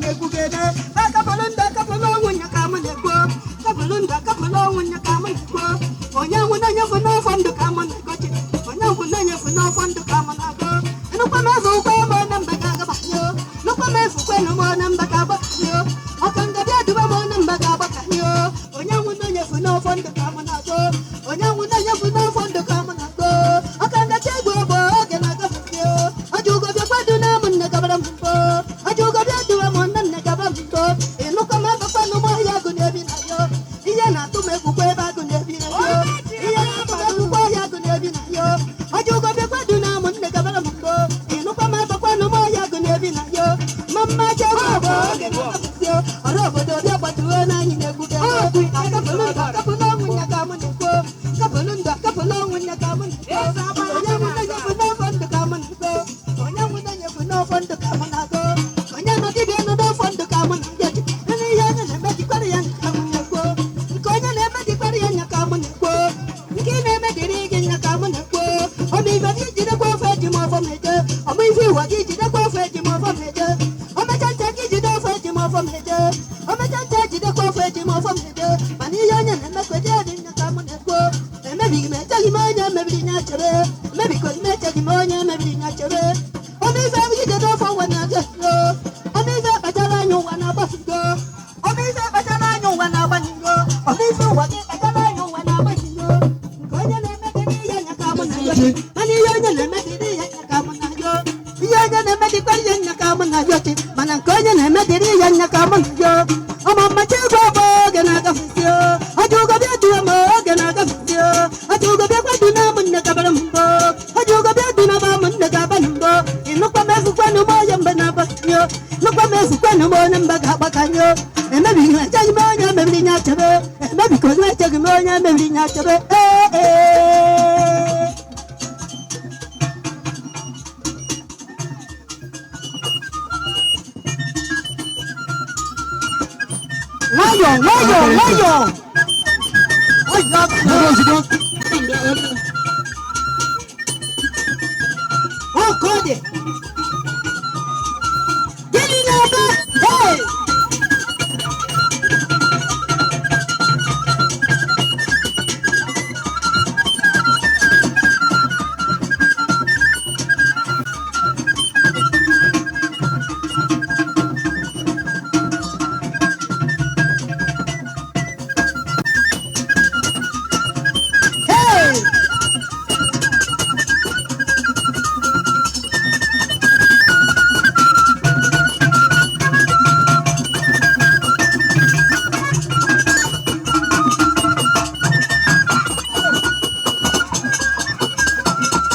na-ekwugede. Akapụlụ ndụ akapụlụ ọnwụ nya ka mụ na-ekwu. Kapụlụ ndụ akapụlụ ọnwụ nya ka mụ na-ekwu. Onye nwụ na-enyefu n'afọ ndụ ka mụ na-egochi. Onye nwụ na-enyefu n'afọ ndụ ka mụ na-agụ. Nnukwu m efu ukwe m na mba ga-agabanye. Nnukwu m efu kwenu m na mba ga-agbakanye. Ọka ngabi eduba m na mba ga-agbakanye. Onye nwụ na-enyefu n'afọ ndụ ka mụ na-agụ. Onye nwụ na-enyefu n'afọ ndụ ka mụ na-agụ. Ọka ngachi egwu bụ oge na-agafe. Ọjọ ugo bịa kwado na m nne gabara m mbọ. Ọjọ ugo bịa duwe m nne nne gabara m mbọ. Ịnụkwa m abakwa n'ụgbọ ahịa agụ na-ebi na yo. Ihe na-atụ m egwukwa ebe agụ na-ebi na yo. Ihe na-atụ m egwukwa ọhịa agụ na-ebi na yo. Ọjọ ugo bịa kwado na m nne gabara m mbọ. Ịnụkwa m abakwa n'ụgbọ ahịa agụ na-ebi na yo. Ma mma chegbu bụ oge na-agafesi. Ọrụ obodo bịa gbatuo n'anyị na-egbuge. Akapụlụ ndụ akapụlụ ọnwụ nya ka mụ na-ekwu. Akapụlụ ndụ akapụlụ ọnwụ nya ka mụ na-ekwu. Onye nwụ na-enyefu n'afọ ndụ ka mụ na-ekwu. Onye nwụ na-enyefu n'afọ ndụ ka mụ na-agụ. Onye nọgide nọ n'afọ ndụ ka mụ na-abịa. Ndị ihe onye na-eme jikwara ya nya ka mụ na-ekwu. Nke onye na-eme jikwara ya nya ka mụ na-ekwu. Nke ị na-eme dịrị gị nya ka mụ na-ekwu. Ọmụ ife gị jidekwa ofe eji m ọfọ m eje. Ọmụ ife ụwa gị jidekwa ofe eji m ọfọ m eje. Omecha ncha gị jide ofe eji m ọfọ m eje. Omecha ncha jidekwa ofe eji m ọfọ m eje. Mana ihe onye na-emekwa dị adị nya ka mụ na-ekwu. Emebighị m echeghị m onye mebiri nya chebe. Emebikọghị m echeghị m onye mebiri nya chebe. Ọmụ ife gị jide ofe ụwa na-abịa. Ọmụ ife kpachara anya ụwa na-agbafugo. Ọmụ ife kpachara anya ụwa na-agbanigo. Ọmụ ife ụwa gị kpachara anya ụwa na-agbanigo. Nke onye na-eme dịrị ya nya ka mụ na-ayọ. Mana ihe onye na-eme dịrị ya nya ka mụ na-ayọ. Ihe onye na-eme dịkwa ihe nya ka mụ na-ayọ chi. Mana nke onye na-eme dịrị ya nya ka mụ na-ayọ. Ọmụ mmachi egwu bụ oge na-agafesi. Ọjọ ugo bịa duo m oge na-agafesi. Ọjọ ugo bịa kwado na mụ nne gabara m mbọ. Ọjọ ugo bịa du na m nne gaba m mbọ. Ịnụkwa m efukwanụ m onye mba na-agbakanyọ. Nụkwa m efukwanụ m onye mba ga-agbakanyọ. Emebighị m echeghị m onye mebiri nya chebe. Emebikọghị m echeghị m onye mebiri nya chebe. Ee ee. Nwayọọ nwayọọ nwayọọ. Ozugbo. Ọ ka ọ dị. Gịnị na-eme? Hey! Hey!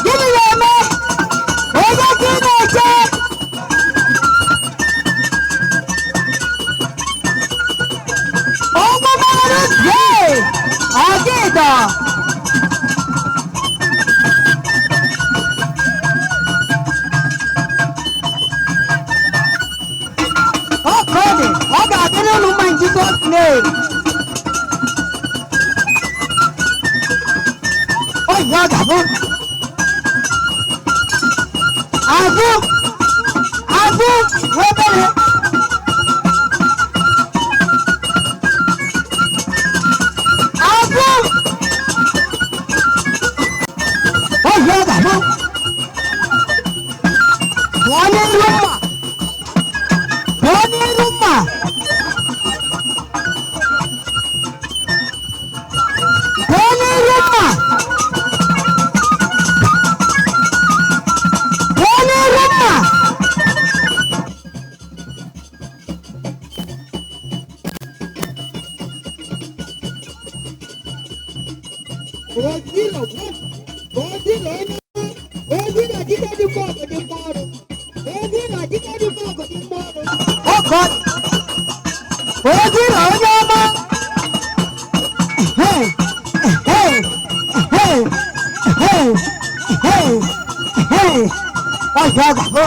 Gịnị na-eme? Onye ka ị na-eche? Ọnwụ mere yee! Ọgịdọ! Ọ ka ọ dị, ọ ga-adịrị unu mma in Jesus' name. Ọ ihe ọ ga-abụ. Azụ! Azụ! Obere! Azụ! Ọ ihe ọ ga-abụ. Pụọ n'iru mma! Pụọ n'iru mma! Pụọ n'iru mma! Pụọ n'iru mma! Ọ ka ọ dị. Ozi na onye ọma. Ehe, ehe, ehe, ehe, ehe, ehe. Ọ ihe ọ ga-abụ.